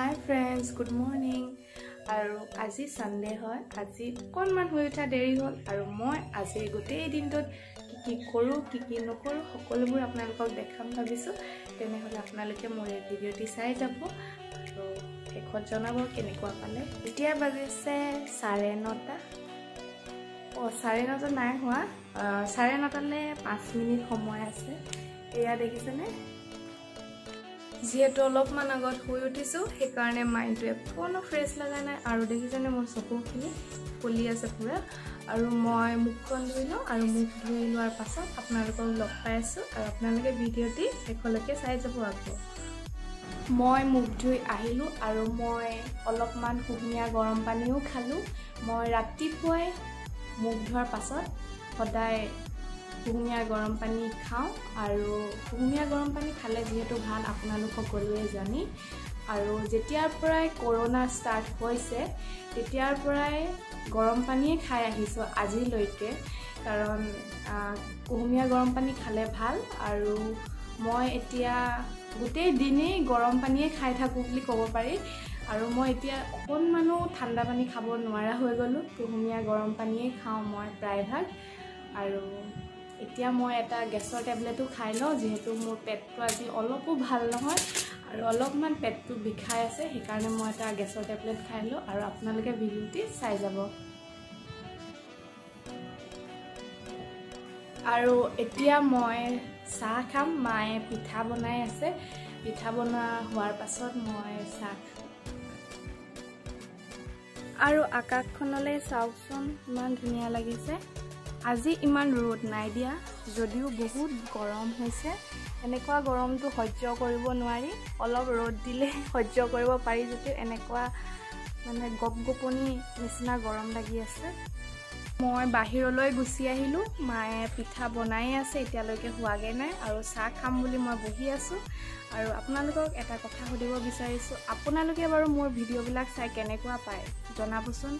হাই friends, good morning. আৰু আজি Sunday হয়, আজি অকণমান শুই উঠা দেৰি হ'ল আৰু মই আজি গোটেই দিনটোত কি কি কৰোঁ কি কি নকৰোঁ সকলোবোৰ আপোনালোকক দেখাম ভাবিছোঁ। তেনেহ'লে আপোনালোকে মোৰ এই ভিডিঅ'টি চাই যাব আৰু শেষত জনাব কেনেকুৱা পালে। এতিয়া বাজিছে 9:30। অঁ, 9:30 নাই হোৱা, 9:30লৈ 5 মিনিট সময় আছে। এয়া দেখিছেনে, যিহেতু অলপমান আগত শুই উঠিছোঁ সেইকাৰণে মাইণ্ডটো অকণো ফ্ৰেছ লগা নাই। আৰু দেখিছেনে মোৰ চকুখিনি ফুলি আছে পূৰা। আৰু মই মুখখন ধুই লওঁ আৰু মুখ ধুই লোৱাৰ পাছত আপোনালোকক লগ পাই আছোঁ আৰু আপোনালোকে ভিডিঅ'টি শেষলৈকে চাই যাব। আকৌ মই মুখ ধুই আহিলোঁ আৰু মই অলপমান কুহুমীয়া গৰম পানীও খালোঁ। মই ৰাতিপুৱাই মুখ ধোৱাৰ পাছত সদায় কুহুমীয়া গৰম পানী খাওঁ আৰু কুহুমীয়া গৰম পানী খালে যিহেতু ভাল আপোনালোক সকলোৱে জানি। আৰু যেতিয়াৰ পৰাই কৰোণা ষ্টাৰ্ট হৈছে তেতিয়াৰ পৰাই গৰম পানীয়ে খাই আহিছোঁ আজিলৈকে, কাৰণ কুহুমীয়া গৰম পানী খালে ভাল। আৰু মই এতিয়া গোটেই দিনেই গৰম পানীয়ে খাই থাকোঁ বুলি ক'ব পাৰি। আৰু মই এতিয়া অকণমানো ঠাণ্ডা পানী খাব নোৱাৰা হৈ গ'লোঁ, কুহুমীয়া গৰম পানীয়ে খাওঁ মই প্ৰায়ভাগ। আৰু এতিয়া মই এটা গেছৰ টেবলেটো খাই লওঁ, যিহেতু মোৰ পেটটো আজি অলপো ভাল নহয় আৰু অলপমান পেটটো বিষাই আছে, সেইকাৰণে মই এটা গেছৰ টেবলেট খাই লওঁ আৰু আপোনালোকে ভিডিঅ'টি চাই যাব। আৰু এতিয়া মই চাহ খাম, মায়ে পিঠা বনাই আছে। পিঠা বনোৱা হোৱাৰ পাছত মই চাহ খাম। আৰু আকাশখনলৈ চাওকচোন, ইমান ধুনীয়া লাগিছে। আজি ইমান ৰ'দ নাই দিয়া যদিও বহুত গৰম হৈছে। এনেকুৱা গৰমটো সহ্য কৰিব নোৱাৰি, অলপ ৰ'দ দিলে সহ্য কৰিব পাৰি যদিও এনেকুৱা মানে গপগপনি নিচিনা গৰম লাগি আছে। মই বাহিৰলৈ গুচি আহিলোঁ, মায়ে পিঠা বনাই আছে এতিয়ালৈকে হোৱাগৈ নাই আৰু চাহ খাম বুলি মই বহি আছোঁ। আৰু আপোনালোকক এটা কথা সুধিব বিচাৰিছোঁ, আপোনালোকে বাৰু মোৰ ভিডিঅ'বিলাক চাই কেনেকুৱা পায় জনাবচোন।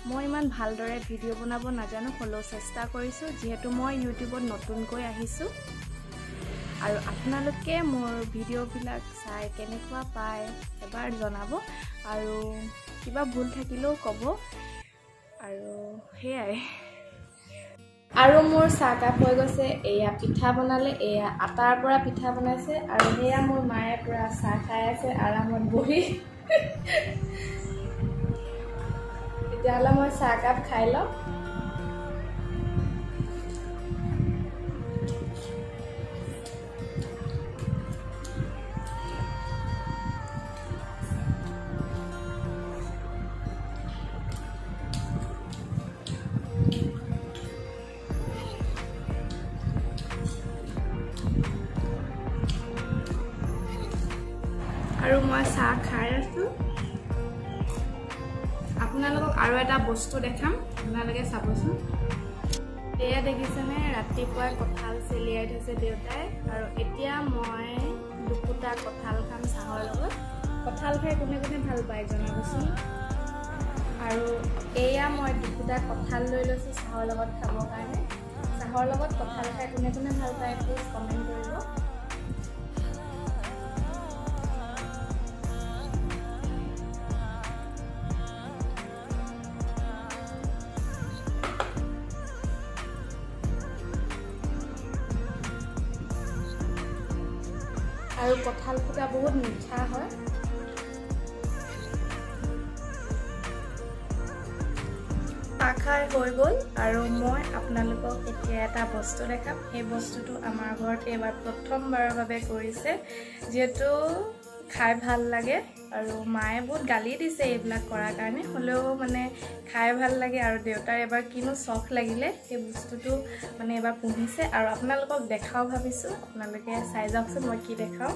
মই ইমান ভালদৰে ভিডিঅ' বনাব নাজানো, হ'লেও চেষ্টা কৰিছোঁ, যিহেতু মই ইউটিউবত নতুনকৈ আহিছোঁ। আৰু আপোনালোকে মোৰ ভিডিঅ'বিলাক চাই কেনেকুৱা পায় এবাৰ জনাব আৰু কিবা ভুল থাকিলেও ক'ব। আৰু সেয়াই। আৰু মোৰ চাহকাপ হৈ গৈছে। এয়া পিঠা বনালে, এয়া আটাৰ পৰা পিঠা বনাইছে আৰু সেয়া মোৰ মায়ে পূৰা চাহ খাই আছে আৰামত বহি। তেতিয়াহ'লে মই চাহকাপ খাই লওঁ। আৰু মই চাহ খাই আছোঁ। আপোনালোকক আৰু এটা বস্তু দেখাম, আপোনালোকে চাবচোন। এয়া দেখিছেনে, ৰাতিপুৱাই কঁঠাল চেলিয়াই থৈছে দেউতাই। আৰু এতিয়া মই দুপুটা কঁঠাল খাম চাহৰ লগত। কঁঠাল খাই কোনে কোনে ভাল পায় জনাবচোন। আৰু এয়া মই দুপুটা কঁঠাল লৈ লৈছোঁ চাহৰ লগত খাবৰ কাৰণে। চাহৰ লগত কঁঠাল খাই কোনে কোনে ভাল পায় প্লিজ কমেণ্ট কৰিব। আৰু কঁঠাল ফুটা বহুত মিঠা হয়। চাহ খাই হৈ গ'ল আৰু মই আপোনালোকক এতিয়া এটা বস্তু দেখাম। সেই বস্তুটো আমাৰ ঘৰত এইবাৰ প্ৰথমবাৰৰ বাবে কৰিছে, যিহেতু খাই ভাল লাগে। আৰু মায়ে বহুত গালি দিছে এইবিলাক কৰাৰ কাৰণে, হ'লেও মানে খাই ভাল লাগে। আৰু দেউতাৰ এবাৰ কিনো চখ লাগিলে সেই বস্তুটো মানে এবাৰ পুহিছে আৰু আপোনালোকক দেখাওঁ ভাবিছোঁ। আপোনালোকে চাই যাওকচোন মই কি দেখাওঁ।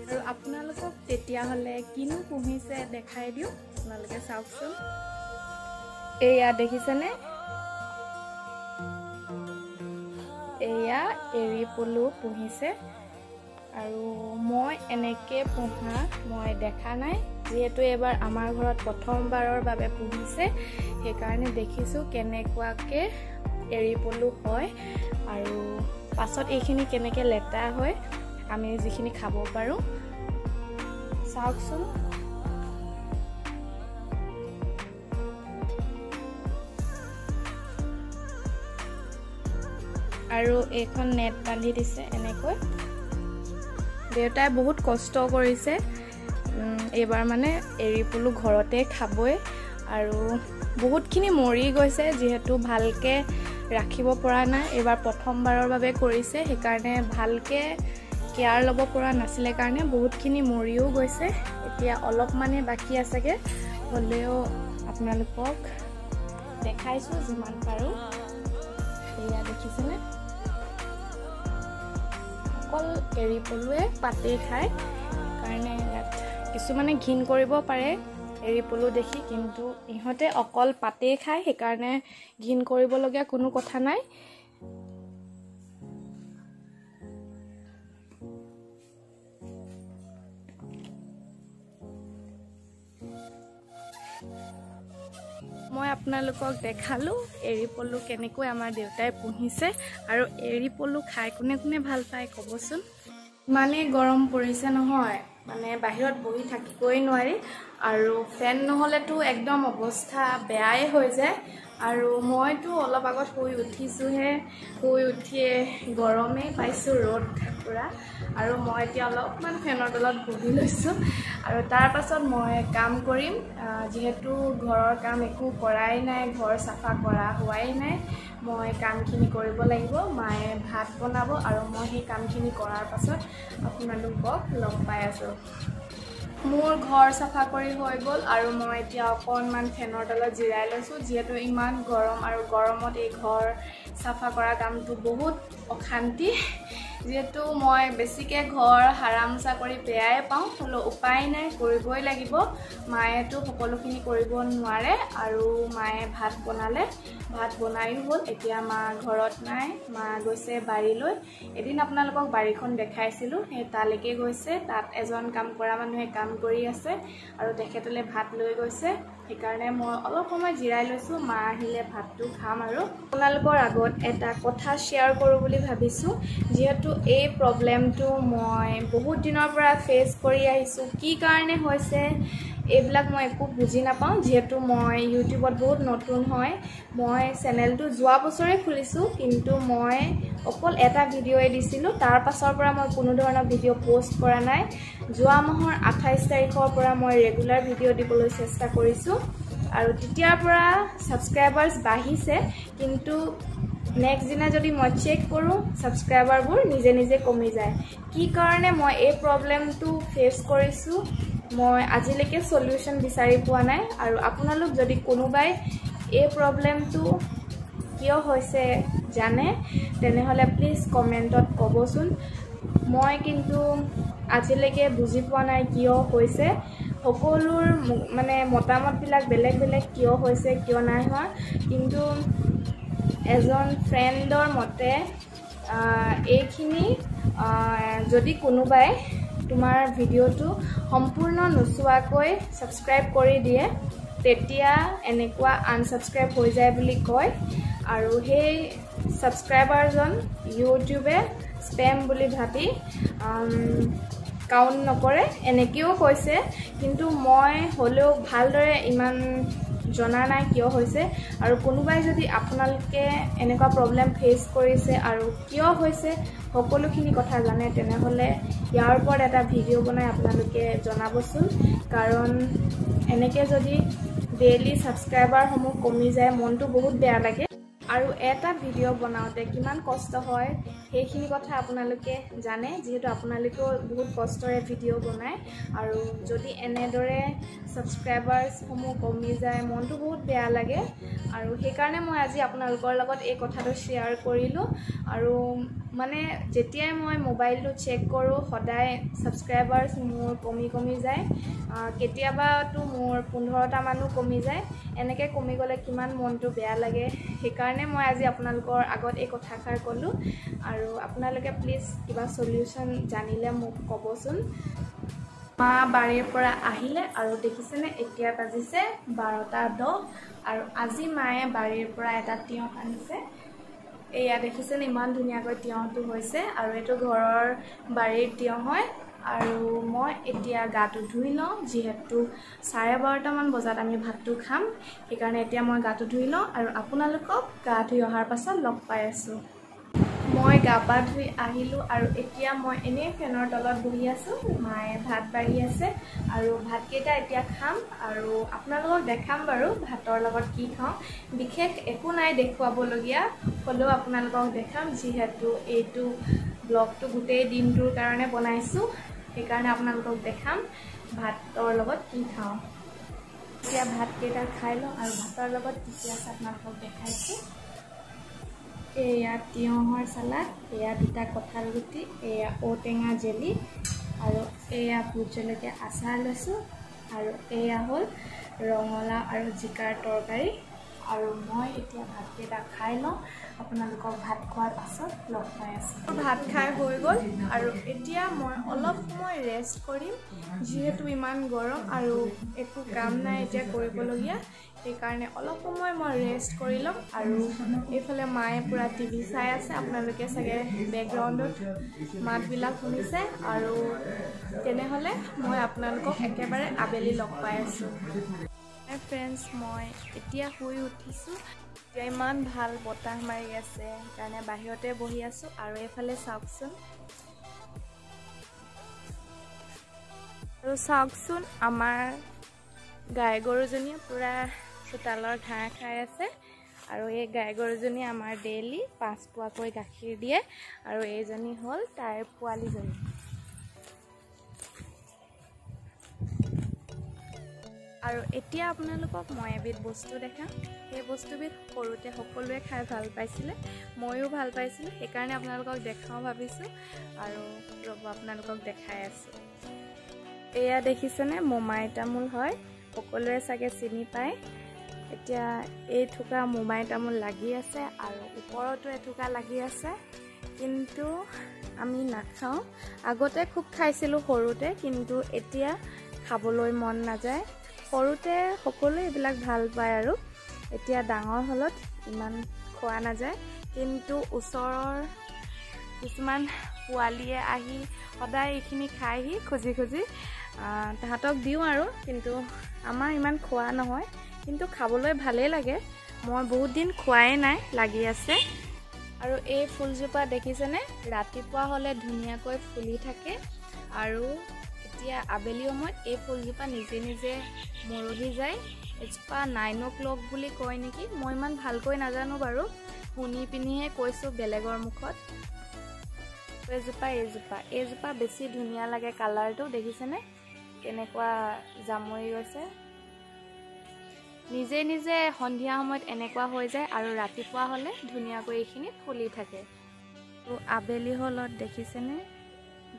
আৰু আপোনালোকক তেতিয়াহ'লে কিনো পুহিছে দেখাই দিওঁ, আপোনালোকে চাওকচোন। এয়া দেখিছেনে, এয়া এৰী পলু পুহিছে। আৰু মই এনেকৈ পোহা মই দেখা নাই, যিহেতু এইবাৰ আমাৰ ঘৰত প্ৰথমবাৰৰ বাবে পুহিছে, সেইকাৰণে দেখিছোঁ কেনেকুৱাকৈ এৰী পলু হয় আৰু পাছত এইখিনি কেনেকৈ লেতেৰা হয়, আমি যিখিনি খাব পাৰোঁ। চাওকচোন। আৰু এইখন নেট বান্ধি দিছে এনেকৈ। দেউতাই বহুত কষ্ট কৰিছে এইবাৰ, মানে এৰী পলু ঘৰতে খাবই। আৰু বহুতখিনি মৰি গৈছে, যিহেতু ভালকৈ ৰাখিব পৰা নাই, এইবাৰ প্ৰথমবাৰৰ বাবে কৰিছে, সেইকাৰণে ভালকৈ কেয়াৰ ল'ব পৰা নাছিলে কাৰণে বহুতখিনি মৰিও গৈছে। এতিয়া অলপমানে বাকী আছেগৈ, হ'লেও আপোনালোকক দেখাইছোঁ যিমান পাৰোঁ। এয়া দেখিছেনে, অকল এৰী পলুৱে পাতেই খায়, সেইকাৰণে ইয়াত কিছুমানে ঘিণ কৰিব পাৰে এৰী পলু দেখি, কিন্তু ইহঁতে অকল পাতেই খায়, সেইকাৰণে ঘিণ কৰিবলগীয়া কোনো কথা নাই। মই আপোনালোকক দেখালোঁ এৰী পলু কেনেকৈ আমাৰ দেউতাই পুহিছে, আৰু এৰী পলু খাই কোনে কোনে ভাল পায় ক'বচোন। ইমানেই গৰম পৰিছে নহয়, মানে বাহিৰত বহি থাকিবই নোৱাৰি, আৰু ফেন নহ'লেতো একদম অৱস্থা বেয়াই হৈ যায়। আৰু মইতো অলপ আগত শুই উঠিছোঁহে, শুই উঠিয়ে গৰমেই পাইছোঁ, ৰ'দ পূৰা। আৰু মই এতিয়া অলপমান ফেনৰ তলত বহি লৈছোঁ, আৰু তাৰ পাছত মই কাম কৰিম। যিহেতু ঘৰৰ কাম একো কৰাই নাই, ঘৰ চাফা কৰা হোৱাই নাই, মই কামখিনি কৰিব লাগিব। মায়ে ভাত বনাব আৰু মই সেই কামখিনি কৰাৰ পাছত আপোনালোকক লগ পাই আছোঁ। মোৰ ঘৰ চাফা কৰি হৈ গ'ল, আৰু মই এতিয়া অকণমান ফেনৰ তলত জিৰাই লৈছোঁ, যিহেতু ইমান গৰম, আৰু গৰমত এই ঘৰ চাফা কৰা কামটো বহুত অশান্তি। যিহেতু মই বেছিকৈ ঘৰ সাৰা মোচা কৰি বেয়াই পাওঁ, হ'লেও উপায় নাই, কৰিবই লাগিব। মায়েতো সকলোখিনি কৰিব নোৱাৰে। আৰু মায়ে ভাত বনালে, ভাত বনায়ো হ'ল। এতিয়া মা ঘৰত নাই, মা গৈছে বাৰীলৈ। এদিন আপোনালোকক বাৰীখন দেখাইছিলোঁ, সেই তালৈকে গৈছে। তাত এজন কাম কৰা মানুহে কাম কৰি আছে আৰু তেখেতলৈ ভাত লৈ গৈছে, সেইকাৰণে মই অলপ সময় জিৰাই লৈছোঁ। মা আহিলে ভাতটো খাম। আৰু আপোনালোকৰ আগত এটা কথা শ্বেয়াৰ কৰোঁ বুলি ভাবিছোঁ, যিহেতু এই প্ৰব্লেমটো মই বহুত দিনৰ পৰা ফেচ কৰি আহিছোঁ। কি কাৰণে হৈছে এইবিলাক মই একো বুজি নাপাওঁ, যিহেতু মই ইউটিউবত বহুত নতুন হয়। মই চেনেলটো যোৱা বছৰে খুলিছোঁ, কিন্তু মই অকল এটা ভিডিঅ'য়ে দিছিলোঁ। তাৰ পাছৰ পৰা মই কোনো ধৰণৰ ভিডিঅ' প'ষ্ট কৰা নাই। যোৱা মাহৰ 28 তাৰিখৰ পৰা মই ৰেগুলাৰ ভিডিঅ' দিবলৈ চেষ্টা কৰিছোঁ, আৰু তেতিয়াৰ পৰা ছাবস্ক্ৰাইবাৰ্ছ বাঢ়িছে, কিন্তু নেক্সট দিনা যদি মই চেক কৰোঁ ছাবস্ক্ৰাইবাৰবোৰ নিজে নিজে কমি যায়। কি কাৰণে মই এই প্ৰব্লেমটো ফেচ কৰিছোঁ মই আজিলৈকে চলিউশ্যন বিচাৰি পোৱা নাই। আৰু আপোনালোক যদি কোনোবাই এই প্ৰব্লেমটো কিয় হৈছে জানে, তেনেহ'লে প্লিজ কমেণ্টত ক'বচোন। মই কিন্তু আজিলৈকে বুজি পোৱা নাই কিয় হৈছে। সকলোৰ মানে মতামতবিলাক বেলেগ বেলেগ, কিয় হৈছে কিয় নাই হোৱা। কিন্তু এজন ফ্ৰেণ্ডৰ মতে এইখিনি যদি কোনোবাই তোমাৰ ভিডিঅ'টো সম্পূৰ্ণ নোচোৱাকৈ ছাবস্ক্ৰাইব কৰি দিয়ে, তেতিয়া এনেকুৱা আনছাবস্ক্ৰাইব হৈ যায় বুলি কয়। আৰু সেই ছাবস্ক্ৰাইবাৰজন ইউটিউবে স্পেম বুলি ভাবি কাউণ্ট নকৰে, এনেকৈও কৈছে। কিন্তু মই হ'লেও ভালদৰে ইমান জনা নাই কিয় হৈছে। আৰু কোনোবাই যদি আপোনালোকে এনেকুৱা প্ৰব্লেম ফেচ কৰিছে আৰু কিয় হৈছে সকলোখিনি কথা জানে, তেনেহ'লে ইয়াৰ ওপৰত এটা ভিডিঅ' বনাই আপোনালোকে জনাবচোন। কাৰণ এনেকৈ যদি ডেইলি ছাবস্ক্ৰাইবাৰসমূহ কমি যায়, মনটো বহুত বেয়া লাগে। আৰু এটা ভিডিঅ' বনাওঁতে কিমান কষ্ট হয় সেইখিনি কথা আপোনালোকে জানে, যিহেতু আপোনালোকেও বহুত কষ্টৰে ভিডিঅ' বনায়। আৰু যদি এনেদৰে ছাবস্ক্ৰাইবাৰ্ছসমূহ কমি যায়, মনটো বহুত বেয়া লাগে। আৰু সেইকাৰণে মই আজি আপোনালোকৰ লগত এই কথাটো শ্বেয়াৰ কৰিলোঁ। আৰু মানে যেতিয়াই মই মোবাইলটো চেক কৰোঁ, সদায় ছাবস্ক্ৰাইবাৰ্ছ মোৰ কমি কমি যায়। কেতিয়াবাতো মোৰ 15টামানো কমি যায়। এনেকৈ কমি গ'লে কিমান মনটো বেয়া লাগে। সেইকাৰণে মই আজি আপোনালোকৰ আগত এই কথাষাৰ ক'লোঁ। আৰু আপোনালোকে প্লিজ কিবা চলিউশ্যন জানিলে মোক ক'বচোন। মা বাৰীৰ পৰা আহিলে, আৰু দেখিছেনে এতিয়া বাজিছে 12:10। আৰু আজি মায়ে বাৰীৰ পৰা এটা তিয়ঁহ আনিছে। এয়া দেখিছেনে ইমান ধুনীয়াকৈ তিয়ঁহটো হৈছে, আৰু এইটো ঘৰৰ বাৰীৰ তিয়ঁহ হয়। আৰু মই এতিয়া গাটো ধুই লওঁ, যিহেতু 12:30মান বজাত আমি ভাতটো খাম, সেইকাৰণে এতিয়া মই গাটো ধুই লওঁ আৰু আপোনালোকক গা ধুই অহাৰ পাছত লগ পাই আছোঁ। মই গা পা ধুই আহিলোঁ আৰু এতিয়া মই এনেই ফেনৰ তলত বহি আছোঁ। মায়ে ভাত বাঢ়ি আছে আৰু ভাতকেইটা এতিয়া খাম আৰু আপোনালোকক দেখাম বাৰু ভাতৰ লগত কি খাওঁ। বিশেষ একো নাই দেখুৱাবলগীয়া, হ'লেও আপোনালোকক দেখাম, যিহেতু এইটো ব্লগটো গোটেই দিনটোৰ কাৰণে বনাইছোঁ, সেইকাৰণে আপোনালোকক দেখাম ভাতৰ লগত কি খাওঁ। এতিয়া ভাতকেইটা খাই লওঁ আৰু ভাতৰ লগত কি কি আছে আপোনালোকক দেখাইছোঁ। এয়া তিয়ঁহৰ চালাড, এয়া দুটা কঁঠাল গুটি, এয়া ঔটেঙা জেলি আৰু এয়া ভোট জলকীয়া আচাৰ লৈছোঁ আৰু এয়া হ'ল ৰঙালাও আৰু জিকাৰ তৰকাৰী। আৰু মই এতিয়া ভাতকেইটা খাই লওঁ, আপোনালোকক ভাত খোৱাৰ পাছত লগ পাই আছোঁ। ভাত খাই হৈ গ'ল আৰু এতিয়া মই অলপ সময় ৰেষ্ট কৰিম, যিহেতু ইমান গৰম আৰু একো কাম নাই এতিয়া কৰিবলগীয়া, সেইকাৰণে অলপ সময় মই ৰেষ্ট কৰি ল'ম। আৰু এইফালে মায়ে পূৰা টিভি চাই আছে, আপোনালোকে চাগে বেকগ্ৰাউণ্ডত মাতবিলাক শুনিছে। আৰু তেনেহ'লে মই আপোনালোকক একেবাৰে আবেলি লগ পাই আছোঁ। ফ্ৰেণ্ডছ, মই এতিয়া শুই উঠিছোঁ। এতিয়া ইমান ভাল বতাহ মাৰি আছে, সেইকাৰণে বাহিৰতে বহি আছোঁ। আৰু এইফালে চাওকচোন, আৰু চাওকচোন আমাৰ গাই গৰুজনীয়ে পূৰা চোতালৰ ঘাঁহ খাই আছে। আৰু এই গাই গৰুজনীয়ে আমাৰ ডেইলি 5 পোৱাকৈ গাখীৰ দিয়ে আৰু এইজনী হ'ল তাইৰ পোৱালীজনী। আৰু এতিয়া আপোনালোকক মই এবিধ বস্তু দেখাম। সেই বস্তুবিধ সৰুতে সকলোৱে খাই ভাল পাইছিলে, ময়ো ভাল পাইছিলোঁ, সেইকাৰণে আপোনালোকক দেখাওঁ ভাবিছোঁ। আৰু ৰ'ব, আপোনালোকক দেখাই আছোঁ। এয়া দেখিছেনে, মোমাই তামোল হয়, সকলোৱে চাগে চিনি পায়। এতিয়া এই থোকা মোমাই তামোল লাগি আছে আৰু ওপৰতো এথোকা লাগি আছে, কিন্তু আমি নাখাওঁ। আগতে খুব খাইছিলোঁ সৰুতে, কিন্তু এতিয়া খাবলৈ মন নাযায়। সৰুতে সকলোৱে এইবিলাক ভাল পায় আৰু এতিয়া ডাঙৰ হ'লত ইমান খোৱা নাযায়। কিন্তু ওচৰৰ কিছুমান পোৱালীয়ে আহি সদায় এইখিনি খাইহি খুজি খুজি, তাহাঁতক দিওঁ আৰু, কিন্তু আমাৰ ইমান খোৱা নহয়। কিন্তু খাবলৈ ভালেই লাগে, মই বহুত দিন খোৱাই নাই, লাগি আছে। আৰু এই ফুলজোপা দেখিছেনে, ৰাতিপুৱা হ'লে ধুনীয়াকৈ ফুলি থাকে আৰু এতিয়া আবেলি সময়ত এই ফুলজোপা নিজে নিজে মৰহি যায়। এজোপা 9 o'clock বুলি কয় নেকি, মই ইমান ভালকৈ নাজানো বাৰু, শুনি পিনিহে কৈছোঁ বেলেগৰ মুখত। এইজোপা বেছি ধুনীয়া লাগে কালাৰটো, দেখিছেনে কেনেকুৱা জামৰি গৈছে। নিজে নিজে সন্ধিয়া সময়ত এনেকুৱা হৈ যায় আৰু ৰাতিপুৱা হ'লে ধুনীয়াকৈ এইখিনি ফুলি থাকে। তো আবেলি হ'লত দেখিছেনে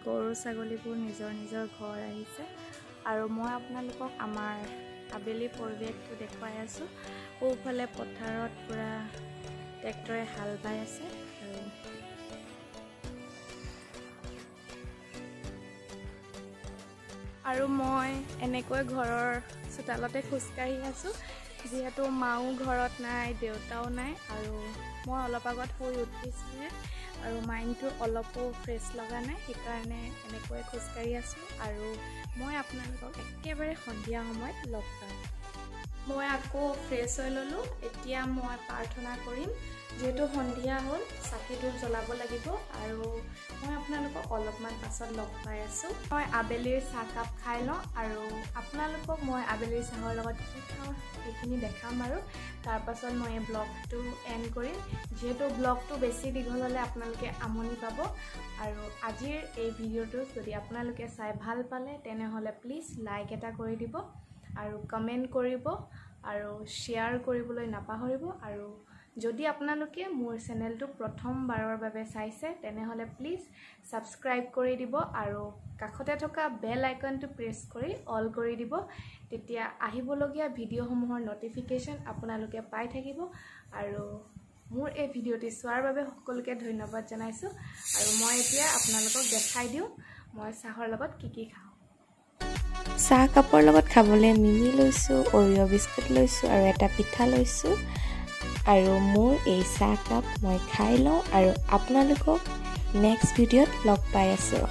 গৰু ছাগলীবোৰ নিজৰ নিজৰ ঘৰ আহিছে। আৰু মই আপোনালোকক আমাৰ আবেলি পৰিৱেশটো দেখুৱাই আছোঁ। সোঁফালে পথাৰত পূৰা ট্ৰেক্টৰে হাল বাই আছে। আৰু মই এনেকৈ ঘৰৰ চোতালতে খোজকাঢ়ি আছোঁ, যিহেতু মাও ঘৰত নাই, দেউতাও নাই, আৰু মই অলপ আগত শুই উঠিছোঁহে আৰু মাইণ্ডটো অলপো ফ্ৰেছ লগা নাই, সেইকাৰণে এনেকৈ খোজকাঢ়ি আছোঁ। আৰু মই আপোনালোকক একেবাৰে সন্ধিয়া সময়ত লগ পাম। মই আকৌ ফ্ৰেছ হৈ ল'লোঁ, এতিয়া মই প্ৰাৰ্থনা কৰিম। যিহেতু সন্ধিয়া হ'ল, চাকি ধূপ জ্বলাব লাগিব। আৰু মই আপোনালোকক অলপমান পাছত লগ পাই আছোঁ। মই আবেলিৰ চাহকাপ খাই লওঁ আৰু আপোনালোকক মই আবেলিৰ চাহৰ লগত কি খাওঁ সেইখিনি দেখাম আৰু তাৰপাছত মই এই ব্লগটো এণ্ড কৰিম। যিহেতু ব্লগটো বেছি দীঘল হ'লে আপোনালোকে আমনি পাব। আৰু আজিৰ এই ভিডিঅ'টো যদি আপোনালোকে চাই ভাল পালে তেনেহ'লে প্লিজ লাইক এটা কৰি দিব আৰু কমেণ্ট কৰিব আৰু শ্বেয়াৰ কৰিবলৈ নাপাহৰিব। আৰু যদি আপোনালোকে মোৰ চেনেলটো প্ৰথমবাৰৰ বাবে চাইছে তেনেহ'লে প্লিজ ছাবস্ক্ৰাইব কৰি দিব আৰু কাষতে থকা বেল আইকনটো প্ৰেছ কৰি অল কৰি দিব, তেতিয়া আহিবলগীয়া ভিডিঅ'সমূহৰ ন'টিফিকেশ্যন আপোনালোকে পাই থাকিব। আৰু মোৰ এই ভিডিঅ'টি চোৱাৰ বাবে সকলোকে ধন্যবাদ জনাইছোঁ। আৰু মই এতিয়া আপোনালোকক দেখাই দিওঁ মই চাহৰ লগত কি কি খাওঁ। চাহ কাপৰ লগত খাবলৈ মিমি লৈছোঁ, অৰিঅ' বিস্কুট লৈছোঁ আৰু এটা পিঠা লৈছোঁ। আৰু মোৰ এই চাহকাপ মই খাই লওঁ আৰু আপোনালোকক নেক্সট ভিডিঅ'ত লগ পাই আছোঁ।